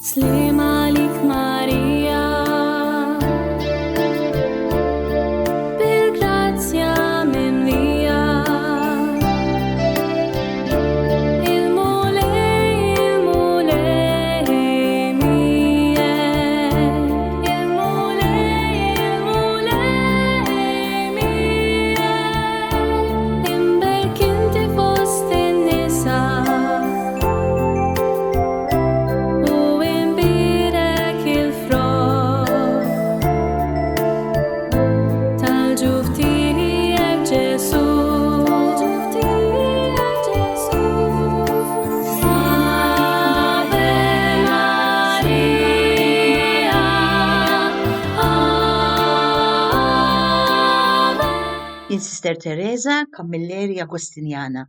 Sliem għalik Marija, bil-grazzja mimlija. Il-Mulej, il-Mulej miegħek. Il-Mulej, il-Mulej miegħek. Imberk inti fost in-nisa. U imbierek il-frott tal-ġuf tiegħek Ġesù. Ave Maria, Ave. Jien Sister Teresa Camilleri Agostinjana,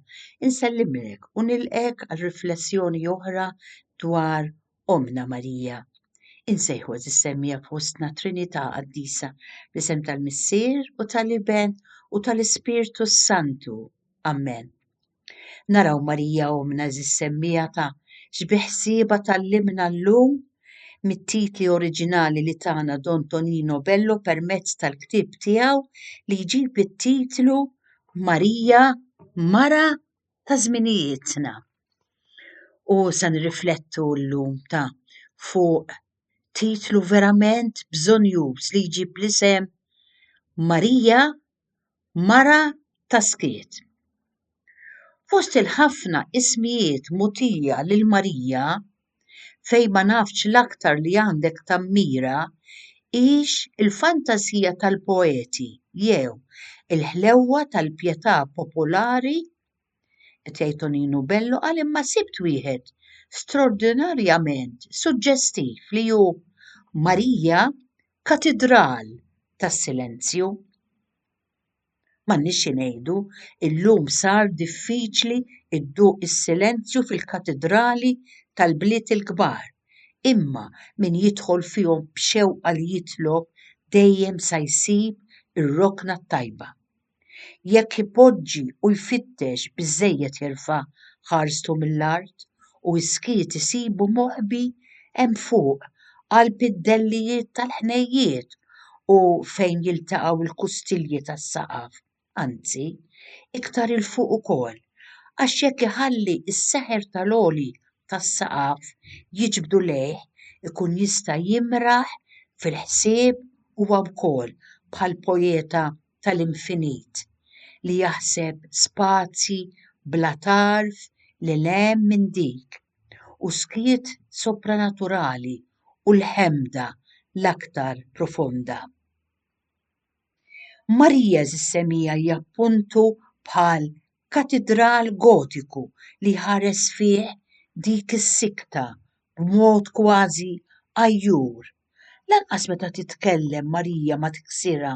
insellimlek u nilqgħek għal riflessjoni oħra dwar Ommna Marija. Insejħu għeżież semmiegħa fostna Trinità Qaddisa, fl-isem tal-Missier u tal-Iben u tal-Ispirtu s-Santu. Ammen. Naraw Marija Ommna għeżież semmiegħa ta' x'bi ħsiebha tgħallimna llum mit-titli oriġinali li tana Don Tonino Bello permezz tal-ktieb tiegħu li jġib it-titlu Marija Mara ta' żminijietna. U se nirriflettu llum ta' fuq titlu verament bżonnjuż li jġib l-isem Marija Mara ta' Skiet. Fost il-ħafna ismijiet mogħtija lil Marija, fejn ma nafx l-aktar li għandek tammira hix il-fantasija tal-poeti jew il-ħlewwa tal-pjetà popolari, qed jgħid Toninu Bello qal imma sibt wieħed straordinarjament suġġestiv li hu Marija Katidral tas-Silenzju. M'għandniex xi ngħidu, illum sar diffiċli dduq is-silenzju fil-katidrali tal-bliet il-kbar, imma min jidħol fihom b'xewqa li jitlob dejjem sa jsib ir-rokna t-tajba. Jekk ipoġġi u jfittex biżżejjed jerfa' ħarstu mill-art u s-skiet isibu moħbi hemm fuq qalb id-dellijiet tal-ħnejjiet u fejn jiltaqgħu l-kustilji tas-saqaf, anzi, iktar 'il fuq ukoll, għax jekk iħalli s-seħer tal-għoli tas-saqaf jiġbdu lejh ikun jista' jimraħ fil-ħsieb huwa wkoll bħall-poeta tal-infinit li jaħseb spazji bla tarf lil hemm minn dik u skiet sopranaturali u l-ħemda l-aktar profonda. Marija Żissemija hija appuntu bħal katidral Gotiku li jħares fih dik is-sikta b'mod kważi għajjur. Lanqas meta titkellem Marija ma tiksirha,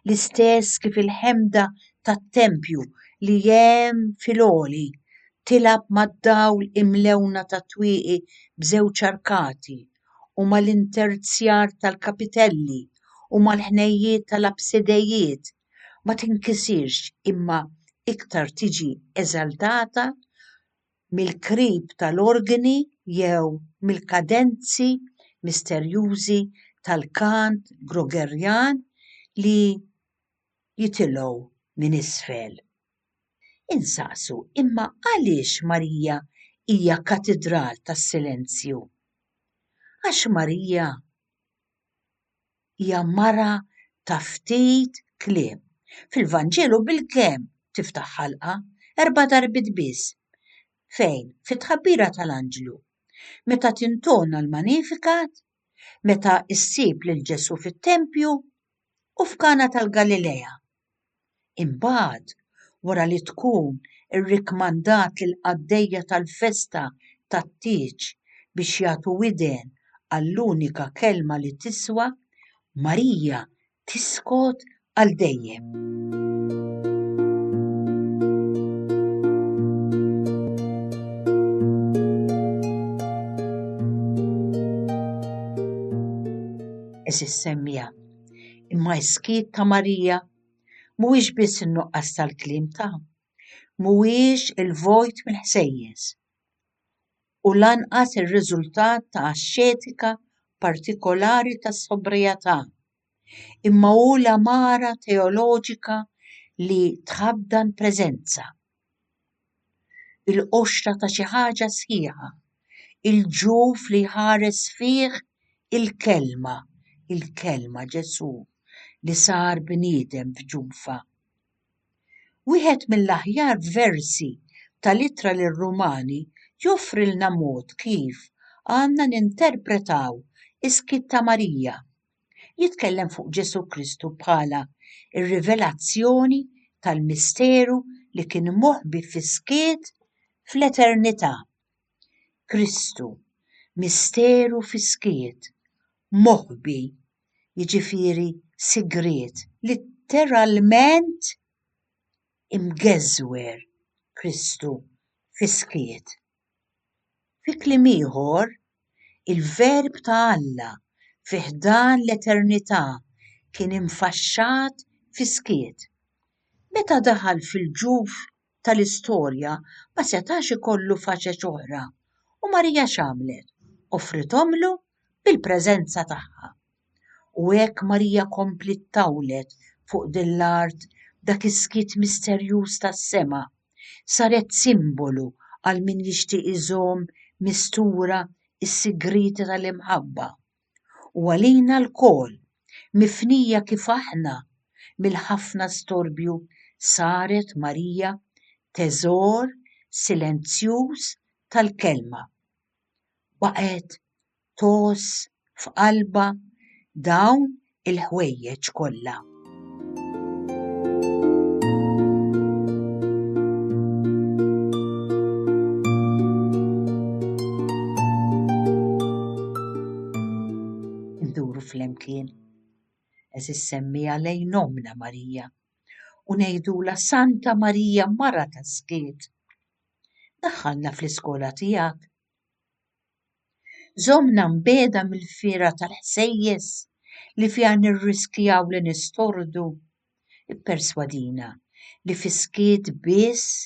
l-istess kif il-ħemda tat-tempju li hemm fil-għoli tilgħab mad-dawl imlewna tat-twieqi b'żewġ arkati u mal-interzjar tal-kapitelli u mal-ħnejjiet tal-apsidejiet ma tinkisirx imma iktar tiġi eżaltata mill-krib tal-organi jew mill-kadenzi misterjużi tal-kant Grogerjan li jitilgħu minn isfel. Insaqsu, imma għaliex Marija hija katidral tas-silenzju? Għax Marija hija mara ta' ftit kliem. Fil-Vanġelu bilkemm tiftaħ ħalqha, erba' darbiet biss. Fejn? Fit-tħabbira tal-anġlu. Meta tintona l-Magnificat, meta ssib lil Ġesù fit-tempju u f'Kana tal-Galilea. Imbagħad, wara li tkun irrikkmandat lill-qaddejja tal-festa tat-tieġ biex jagħtu widen għall-unika kelma li tiswa, Marija tiskot għal dejjem. Għeżież semmiegħa, Imma s-skiet ta' Marija mhuwiex biss in-nuqqas tal-kliem ta', mhuwiex il-vojt mill-ħsejjes. u lanqas ir-riżultat ta' axxetika partikolari tas-sobrjetà, imma hu l-għamara teoloġika li tħaddan preżenza. Il-qoxra ta' xi ħaġa sħiħa, il-ġuf li jħares fih il-Kelma, il-Kelma Ġesù li sar bniedem f'ġufha. Wieħed mill-aħjar versi tal-Ittra lir-Rumani joffrilna mod kif għandna ninterpretaw is-skiet ta' Marija. Jitkellem fuq Ġesù Kristu bħala r-rivelazzjoni tal-misteru li kien moħbi fis-skiet fl-eternità. Kristu, misteru fis-skiet, moħbi jiġifieri sigriet, litteralment imgeżwer Kristu fis-skiet. Fi kliem ieħor, il-Verb ta' Alla fi ħdan l-eternità kien infaxxat fis-skiet. Meta daħal fil-ġuf tal-istorja ma setax ikollu faxex oħra u Marija x'għamlet? Offrithomlu bil-preżenza tagħha. U hekk Marija kompliet tawlet fuq din l-art dak is-skiet misterjuż tas-sema. Saret simbolu għal min jixtieq iżomm mistura s-sigrieti tal-imħabba. U għalina lkoll, mifnija kif aħna mill-ħafna storbju, saret Marija teżor silenzjuż tal-Kelma. Baqgħet tgħożż f'qalbha dawn il-ħwejjeġ kollha. Induru flimkien, għeżież semmiegħa lejn Ommna Marija u ngħidulha Santa Marija mara tas-skiet, daħħalna fl-iskola tiegħek. Żommna mbiegħda mill-fiera tal-ħsejjes li fiha nirriskjaw li nistordu. Ipperswadina li fis-skiet biss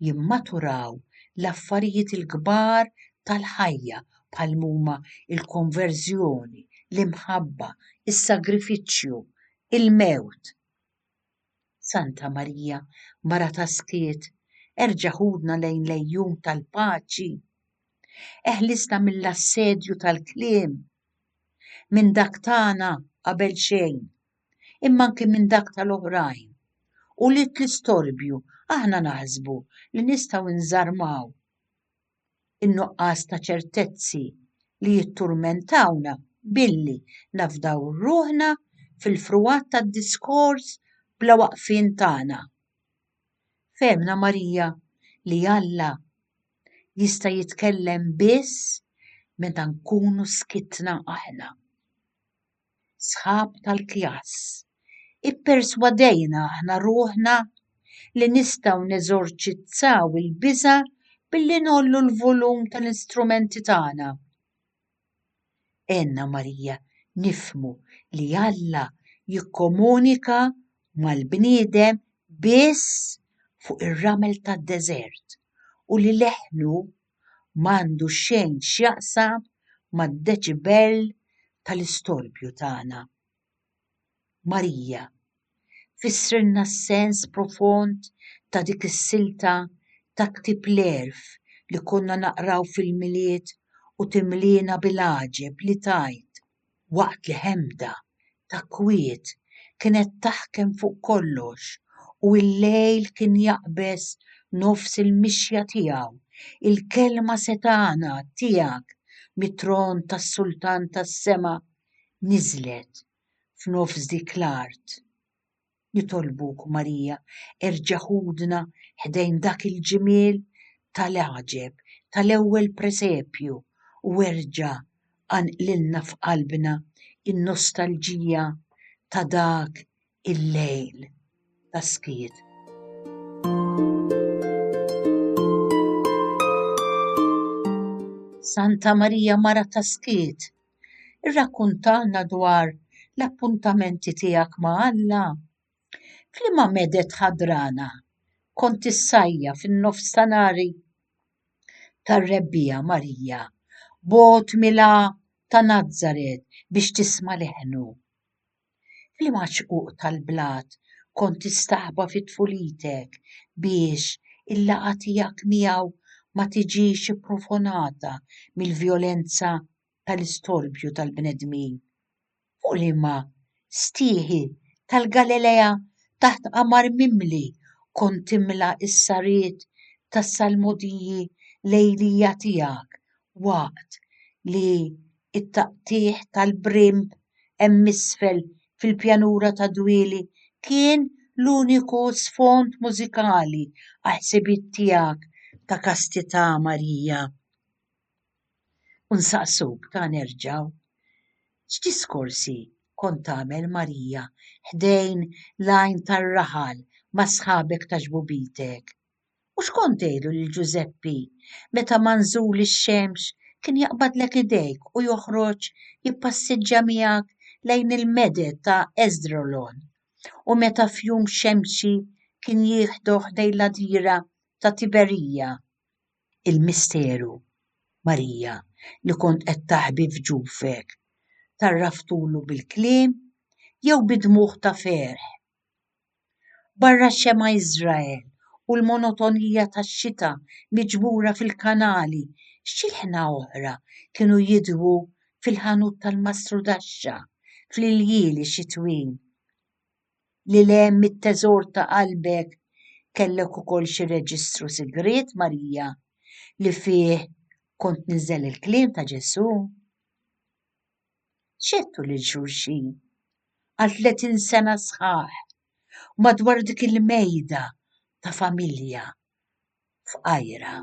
jimmaturaw l-affarijiet il-kbar tal-ħajja bħal m'huma l-konverżjoni, l-imħabba, is-sagrifiċċju, il-mewt. Santa Marija, Mara tas-skiet, erġa' ħudna lejn l-għejjun tal-paċi. Eħlisna mill-assedju tal-kliem, minn dak tagħna qabel xejn, imma anki minn dak tal-oħrajn. Ulied l-istorbju aħna naħsbu li nistgħu nżarmaw in-nuqqas ta' ċertezzi li jitturmentawna billi nafdaw ruħna fil-frugħat tad-diskors bla waqfien tagħna. Fehmna Marija li Alla jista' jitkellem biss meta nkunu skitna aħna. Sħab tal-kjass, ipperswadejna aħna ruħna li nistgħu neżorċizzaw il-biża' billi ngħollu l-volum tal-istrumenti tagħna. Għenna Marija nifhmu li Alla jikkomunika mal-bniedem biss fuq ir-ramel tad-deżert u li leħnu m'għandu xejn x'jaqsam mad-deċibell tal-istorbju tagħna. Marija, fissrilna s-sens profond ta' dik is-silta ta' ktieb l-għerf li konna naqraw fil-Milied u timliena bil-għaġeb li tgħid, Waqt li ħemda ta' kwiet kienet taħkem fuq kollox u l-lejl kien jaqbeż nofs il-mixja tiegħu, il-kelma setgħana tiegħek mit-tron tas-Sultan tas-sema niżlet f'nofs dik l-art. Nitolbuk, Marija, erġa' ħudna ħdejn dak il-ġmiel tal-għaġeb tal-ewwel presepju u erġa' qanqlilna f'qalbna n-nostalġija ta' dak il-lejl ta' skiet. Santa Marija Mara ta' Skiet, Irrakkuntalna dwar l-appuntamenti tiegħek ma' Alla. F'liema meded ħadrana kont tissajja fin-nofstanhari? tar-rebbiegħa Marija, bogħod mil-għa ta' Nazaret biex tisma' leħnu? F'liema xquq tal-blat kont tistaħba fi tfulitek biex il-laqgħa tiegħek miegħu ma tiġix ipprofonata mill-vjolenza tal-istorbju tal-bnedmin? Fuq liema stieħi tal-Galilea taħt qamar mimli kont timla s-sariet tas-salmodiji lejlija tiegħek waqt li t-taqtigħ tal-brimb hemm isfel fil-pjanura tad-dwieli kien l-uniku sfond mużikali għall-ħsibiet tiegħek ta' kastità Marija. U nsaqsuk ta' nerġgħu, x'diskorsi kont tagħmel Marija ħdejn l-għajn tar-raħal ma' sħabek ta' xbubitek? U x'kont tgħidlu lil Ġużeppi meta ma' nżul ix-xemx kien jaqbadlek idejk u joħroġ jippassiġġa miegħek lejn il-meded ta' Esdrelon, u meta f'jum xemxi kien jieħdoh ħdejn l-għadira ta' Tiberija? Il-misteru, Marija, li kont qed taħbi f'ġufek, tgħarraftulu bil-kliem jew bi dmugħ ta' ferħ? Barra x-xemgħa Iżrael u l-monotonija tax-xita miġbura fil-kanali, x'ilħna oħra kienu jidwu fil-ħanut tal-mastrudaxxa fl-iljieli xitwin? Lil hemm mit-teżor ta' qalbek kellek ukoll xi reġistru sigriet, Marija, li fih kont tniżżel il-kliem ta' Ġesù? X'għedtu lil xulxin għal 30 sena sħaħ madwar dik il-mejda ta' familja fqajra?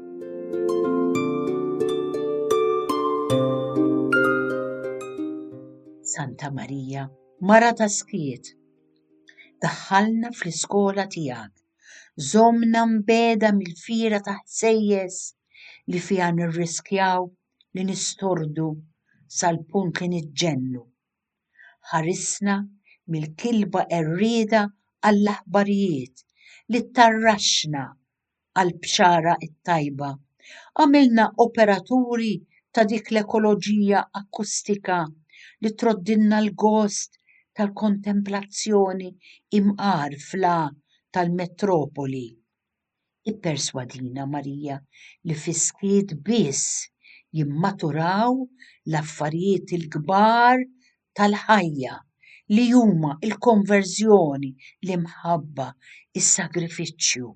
Santa Marija, mara ta' skiet, daħħalna fl-iskola tiegħek, żommna mbegħda mill-fiera ta' ħsejjes li fiha nirriskjaw li nistordu sal-punt li niġġennu. Ħarisna mill-kilba qerrieda għall-aħbarijiet li ttarraxna għall-bxara t-tajba. Għamilna operaturi ta' dik l-ekoloġija akkustika li troddilna l-gost tal-kontemplazzjoni imqar fl-għa tal-metropoli. Ipperswadina, Marija, li fis-skiet biss jimmaturaw l-affarijiet il-kbar tal-ħajja, li huma l-konverżjoni, l-imħabba, is-sagrifiċċju,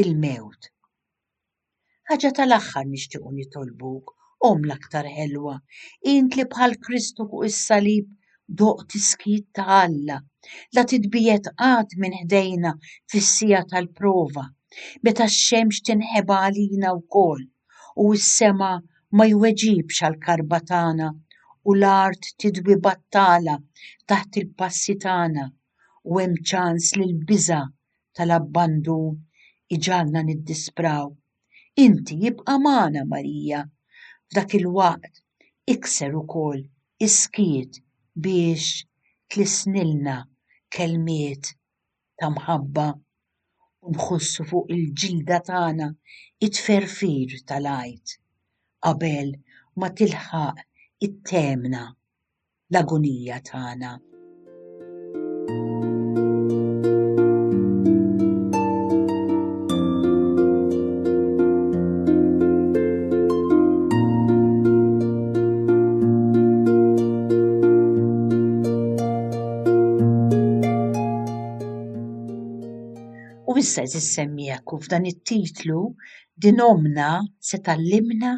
il-mewt. Ħaġa tal-aħħar nixtiequ nitolbuk, Omm l-aktar ħelwa, int li bħal Kristu fuq is-salib doqt is-skiet ta' Alla, la titbiegħed qatt minn ħdejna fis-siegħa tal-prova, meta x-xemx tinħeba għalina wkoll u s-sema ma jweġibx għall-karba tagħna u l-art tidwi battala taħt il-passi tagħna u hemm ċans li l-biża' tal-abbandun iġagħalna niddispraw. Inti ibqa' magħna, Marija, f'dak il-waqt ikser ukoll is-skiet biex tlissnilna kelmiet ta' mħabba u nħossu fuq il-ġilda tagħna t-tferfir tal-Għid qabel ma tilħaq it-temna l-agunija tagħna. U issa eżis semmiegħek u f'dan it-titlu din omna se tgħallimna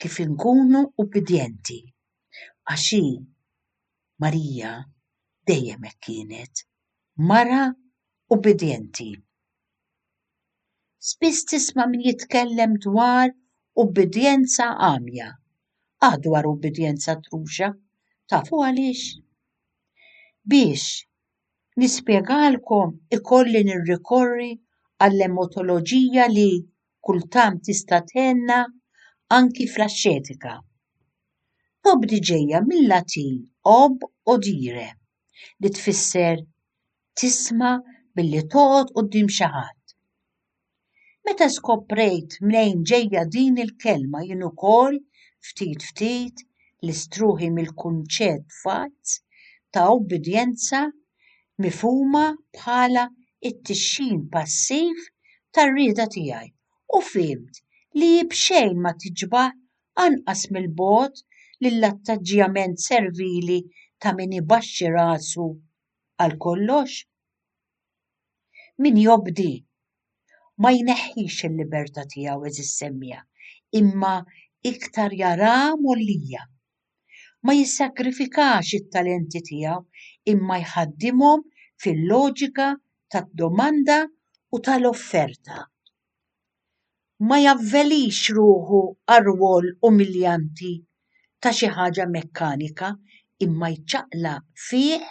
kif inkunu ubbidjenti. Għax hi, Marija, dejjem hekk kienet, mara ubbidjenti. Spiss tisma' min jitkellem dwar ubbidjenza għamja. Ah dwar ubbidjenza truxa, tafu għaliex? Biex nispjegalkom ikolli nirrikorri għall-emotoloġija li kultant tista' tgħinna anki fl-axxetika. Tobdi ġejja mil-Latin ob audire li tfisser tisma' billi toqgħod quddiem xi ħadd. Meta skoprejt mnejn ġejja din il-kelma jien ukoll ftit ftit list ruħi mill-kunċett falz ta' ubbidjenza mifhuma bħala t-tixxin passiv tar-rieda tiegħi u fhimt li hi b'xejn ma tiġbah anqas mill-bogħod lill-attaġġjament servili ta' min ibaxxi rasu għal kollox. Min jobdi ma jneħħix il-libertà tiegħu għeżież semmiegħa, imma iktar jaraha mgħollija. Ma jissagrifikax it-talenti tiegħu imma jħaddimhom fil-loġika tad-domanda u tal-offerta. Ma javvelix ruħu għar-rwol umiljanti ta' xi ħaġa mekkanika imma jċaqlaq fih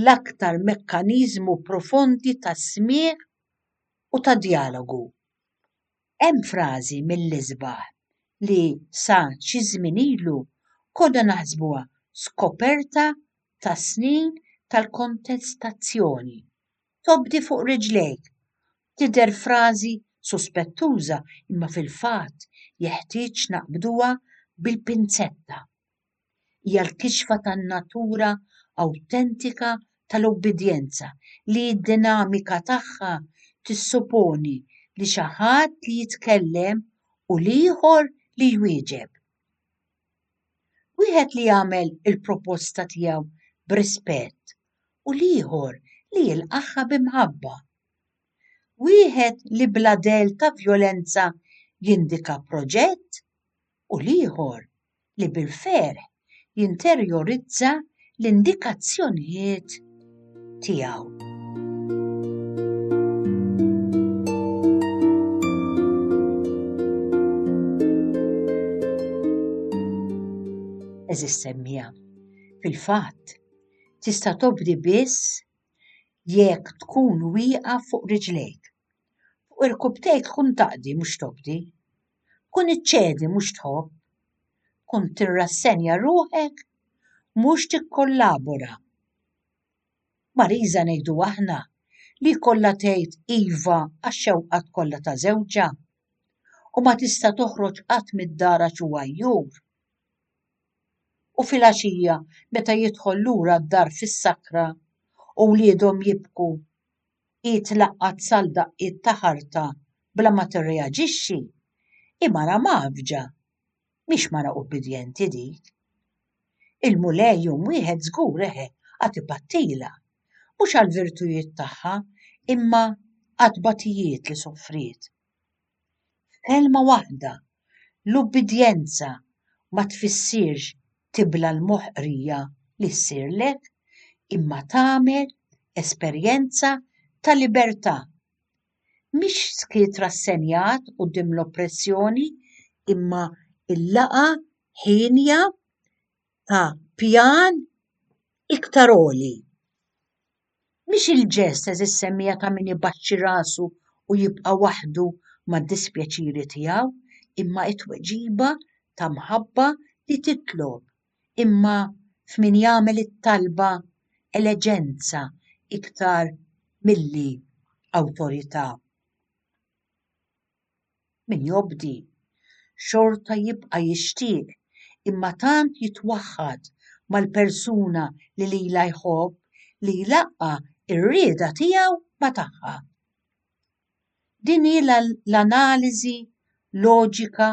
l-aktar mekkaniżmu profondi ta' smigħ u ta' djalogu. Hemm frażi mill-isbaħ li sa xi żmien ilu konna naħsbuha skoperta tas-snin tal-kontestazzjoni, Tobdi fuq riġlejk. Tidher frażi suspettuża imma fil-fatt jeħtieġ naqbduha bil-pinzetta. Hija l-kixfa tan-natura awtentika tal-ubbidjenza li d-dinamika tagħha tissuponi li xi ħadd li jitkellem u l-ieħor li jwieġeb. Wieħed li jagħmel il-proposta tiegħu b'rispett u l-ieħor li jilqagħha bi mħabba. Wieħed li bla dell ta' vjolenza jindika proġett u l-ieħor li bil-ferħ jinterjorizza l-indikazzjonijiet tiegħu. Għeżież semmiegħa, fil-fatt, tista' tobdi biss jekk tkun wieqaf fuq riġlejk. Fuq irkubtejk tkun taqdi mhux tobdi. Tkun iċċedi mhux tħobb. Tkun tirrassenja ruħek mhux tikkollabora. Marisa ngħidu aħna li jkollha tgħid iva għax-xewqat kollha ta' żewġha u ma tista' toħroġ qatt mid-dar għax hu għajjur. U filgħaxija meta jidħol lura d-dar fis-sakra u wliedhom jibku hi tlaqqat sal daqqiet ta' ħarta bla ma tirreaġixxi, hi mara mgħaffġa, mhix mara ubbidjenti dik. Il-Mulej jum wieħed żgur eħe għad ipattilha, mhux għall-virtujiet tagħha imma għat-tbatijiet li sofriet. F'kelma waħda, l-ubbidjenza ma tfissirx tibla' l-moħqrija li ssirlek, imma tagħmel esperjenza ta' libertà. Mhix skiet rassenjat quddiem l-oppressjoni imma l-laqgħa hienja ta' pjan iktar għoli. Mhix il-ġest għeżież semmiegħa ta' min ibaxxi rasu u jibqa' waħdu mad-dispjaċiri tiegħu, imma t-tweġiba ta' mħabba li titlob, imma f'min jagħmel it-talba eleġenza iktar milli awtorità. Min jobdi, xorta jibqa' jixtieq imma tant jitwaħħad mal-persuna li lilha jħobb li jlaqqa' r-rieda tiegħu ma' tagħha. Din hi l-analiżi loġika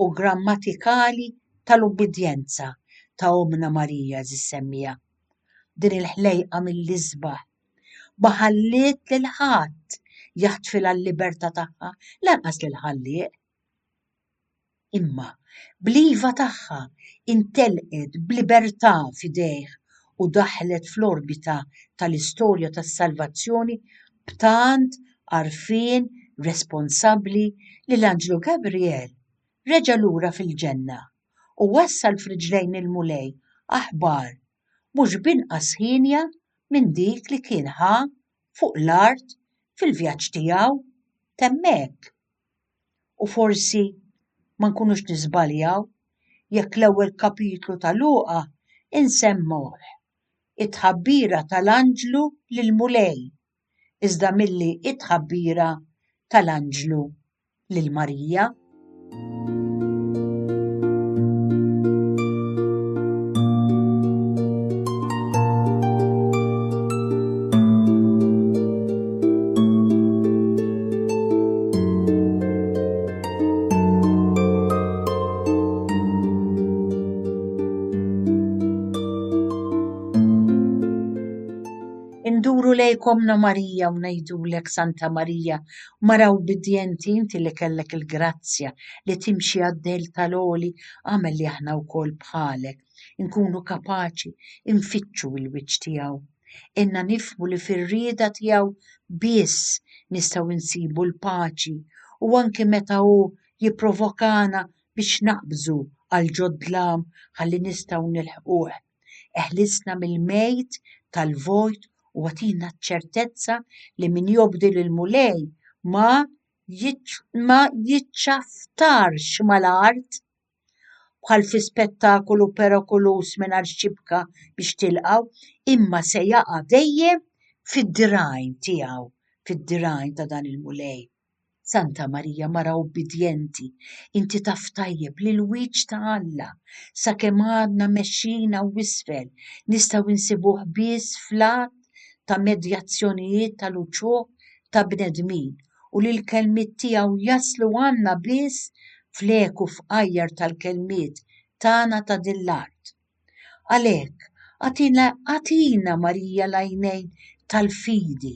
u grammatikali tal-ubbidjenza ta' Ommna Marija għeżież semmiegħa. Din il-ħlejqa mill-isbaħ Ma ħalliet lil ħadd jaħtfilha l-libertà tagħha, lanqas lill-Ħallieq. Imma bl-iva tagħha intelqet b'libertà f'idejh u daħlet fl-orbita tal-istorja tas-salvazzjoni b'tant għarfien responsabbli li l-anġlu Gabriel reġa' lura fil-ġenna u wassal f'riġlejn il-Mulej aħbar mhux b'inqas hienja minn dik li kien ħa fuq l-art fil-vjaġġ tiegħu t'hemmhekk. U forsi ma nkunux niżbaljaw jekk l-ewwel kapitlu ta' Luqa insemmuh it-tħabbira tal-anġlu lill-Mulej iżda milli t-tħabbira tal-anġlu lil Marija. Induru lejk Ommna Marija u ngħidulek Santa Marija, mara ubbidjenti inti li kellek il-grazzja li timxi għad-dell tal-għoli, agħmel li aħna wkoll bħalek inkunu kapaċi nfittxu l-wiċċ tiegħu. Għinna nifhmu li fir-rieda tiegħu biss nistgħu nsibu l-paċi u anki meta hu jipprovokana biex naqbżu għal ġod-dlam ħalli nistgħu nilħquh. Eħlisna mill-mejt tal-vojt u agħtina ċ-ċertezza li min jobdi lill-Mulej ma ma jiċċaftarx mal-art bħal fi spettakolu perikoluż mingħajr xibka biex tilqgħu, imma se jaqa' dejjem fid-dirgħajn tiegħu, fid-dirgħajn ta' dan il-Mulej. Santa Marija mara ubbidjenti, inti taf tajjeb li l-wiċċ ta' Alla, sakemm għadna mexjin hawn isfel, nistgħu nsibuh biss fl-għadd ta' medjazzjonijiet tal-uċuħ ta' bnedmin u li l-kelmiet tiegħu jaslu għandna biss fl-eku fqajjar tal-kelmiet tagħna ta' din l-art. Għalhekk, agħtina, agħtina Marija l-għajnejn tal-fidi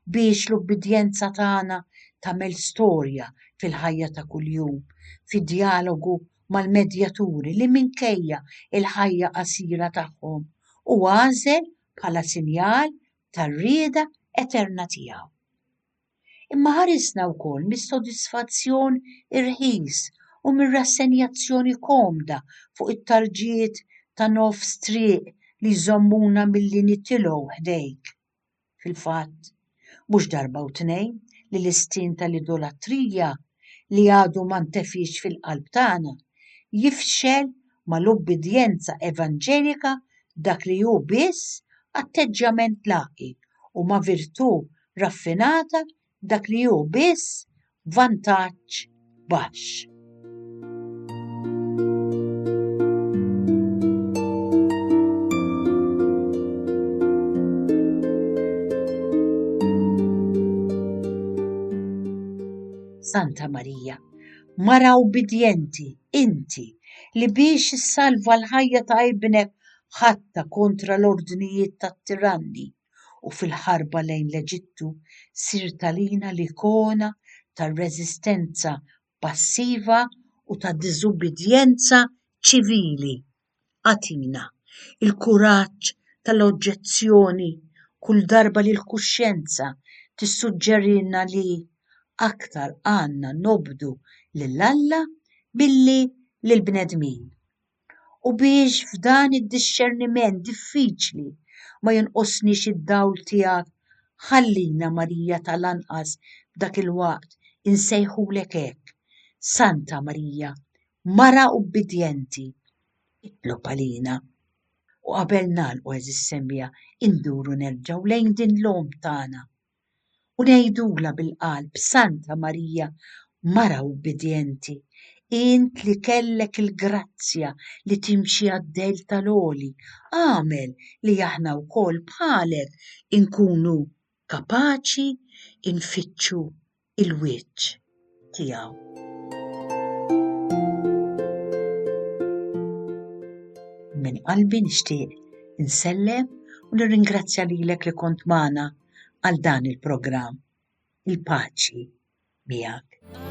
biex l-ubbidjenza tagħna tagħmel storja fil-ħajja ta' kuljum, fi djalogu mal-medjaturi li minkejja l-ħajja qasira tagħhom hu għażel bħala sinjal tar-rieda eterna tiegħu. Imma ħarisna wkoll mis-sodisfazzjon irħis u mir-rassenjazzjoni komda fuq it-tarġiet ta' nofs triq li jżommuna milli nitilgħu ħdejk. Fil-fatt, mhux darba u tnejn li l-istin tal-idolatrija li għadu ma ntefiex fil-qalb tagħna jifxel mal-ubbidjenza evanġelika dak li hu biss atteġġjament lagħqi u ma' virtù raffinata dak li hu biss vantaġġ baxx. Santa Marija, mara ubbidjenti, inti li biex issalva l-ħajja ta' ibnek ħadtha kontra l-ordnijiet tat-tiranni, u fil-ħarba lejn l-Eġittu sirt għalina l-ikona tar-reżistenza passiva u ta' diżubbidjenza ċivili. Agħtina l-kuraġġ tal-oġġezzjoni kull darba li l-kuxjenza tissuġġerilna li aktar għandna nobdu lil Alla milli lill-bnedmin. U biex f'dan id-dixxerniment diffiċli ma jonqosniex id-dawl tiegħek, ħallina Marija tal-anqas f'dak il-waqt insejħulek hekk, Santa Marija, mara ubbidjenti, itlob għalina. U qabel nagħlqu għeżież semmiegħa induru nerġgħu lejn din l-Omm tagħna u ngħidulha bil-qalb, Santa Marija, mara ubbidjenti, int li kellek il-grazzja li timxi għad-dell tal-għoli, agħmel li aħna wkoll bħalek inkunu kapaċi nfittxu l-wiċċ tiegħu. Minn qalbi nixtieq insellem u nirringrazzja lilek li kont magħna għal dan il-programm. Il-paċi miegħek.